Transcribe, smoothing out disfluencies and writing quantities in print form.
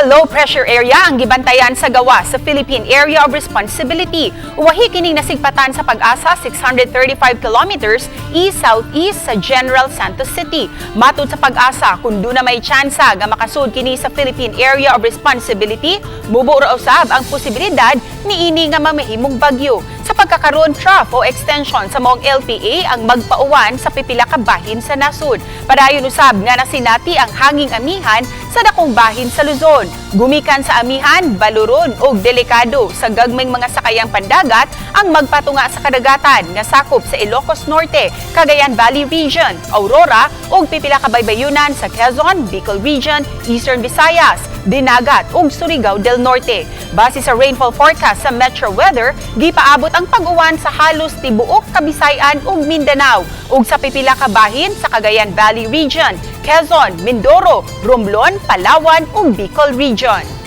ka low pressure area ang gibantayan sa gawas sa Philippine Area of Responsibility. Uwahi kining nasigpatan sa Pag-asa 635 kilometers east-southeast sa General Santos City. Matud sa Pag-asa, kung duna may tsansa nga makasud kini sa Philippine Area of Responsibility, mubo ra usab ang posibilidad niini nga mamahimong bagyo. Sa pagkakaroon, trough o extension sa maong LPA ang magpauwan sa pipila ka bahin sa nasud. Padayon usab nga nasinati ang hanging amihan sa dakong bahin sa Luzon. Gumikan sa amihan, baluron og delikado sa gagmayng mga sakayang pandagat ang magpatunga sa kadagatan nga sakop sa Ilocos Norte, Cagayan Valley Region, Aurora ug pipila ka baybayunan sa Quezon, Bicol Region, Eastern Visayas, Dinagat ug Surigao del Norte. Base sa rainfall forecast sa Metro Weather, gipaabot ang pag-uwan sa halos tibuok Kabisayan ug Mindanao ug sa pipila ka bahin sa Cagayan Valley Region, Quezon, Mindoro, Romblon, Palawan ug Bicol Region.